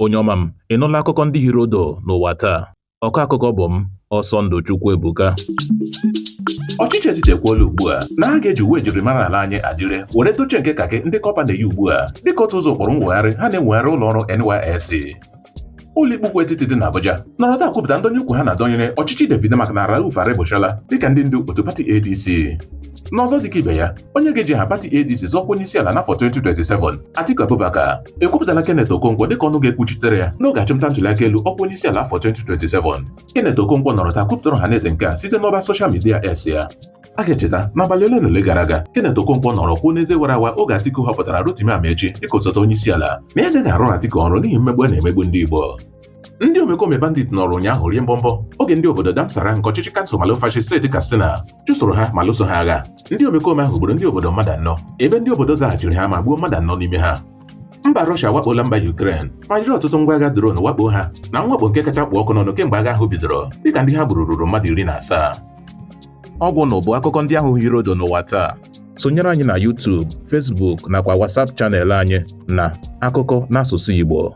Onye ọma m, ị nụla akụkọ ndị hiri odo n'ụwa taa? Ọkọ akụkọ bụ m, Ọsọndụ Chukwuebuka. Ọchịchị etiti ekwuola ugbu a na ha ga-eji uwe njirimara ala anyị adire were dochie nke kakị ndị kọpa na-eyi ugbu a dịka otu ụzọ ụkpụrụ mwegharị ha na-enwegharị ụlọ ọrụ NYSC. Ụlọikpe ukwu etiti dị n'Abuja nọrọ taa kwupụta ndonye ukwu ha na-adọnyere ọchịchị David Mark na Rauf Aregbesola dịka ndị ndu otu pati ADC. N'ọzọ dịka ibe ya, onye ga-eji aha pati ADC zọọkwa onye isi ala n'afọ 2027, Atiku Abubakar, ekwupụtala Kenneth Okonkwo dịka ọnụ ga-ekwuchitere ya n'oge achụmnta ntụliaka elu ọkwa onye isi ala afọ 2027. Kenneth Okonkwo nọrọ taa kwupụtara ọhaneze nke a site n'ọba soshal midia X ya. A ga-echeta n'abalị ole na ole gara aga, Kenneth Okonkwo nọrọ kwuo n'eze wara awa oge Atiku họpụtara Rotimi Amaechi dịka osote onye isi ala na ya agaghị arụrụ Atiku ọrụ n'ihi mmegbu a na-emegbu ndị Igbo. Ndị omekome bandit nọrọ ụnyaahụ rie mbọmbọ oge ndị obodo Damsara nke ọchịchị kansụl Malumfashi, steeti Katsina, chụsoro ha ma lụso ha agha. Ndị omekome ahụ gburu ndị obodo mmadụ 4, ebe ndị obodo zaghachiri ha ma gbuo mmadụ 4 n'ime ha. Mba Rọshia wakpola mba Ukraine ma jiri ọtụtụ ngwa agha drone wakpo ha na mwakpo nke kacha kpụ ọkụ n'ọnụ kemgbe agha ahụ bidoro, dịka ndị ha gburu ruru mmadụ 17. Ọgwụ na bụ akụkọ ndị ahụ hiri odo n'ụwa taa. Sonyere anyị na YouTube, Facebook nakwa WhatsApp channel anyị na Akụkọ n'asụsụ Igbo.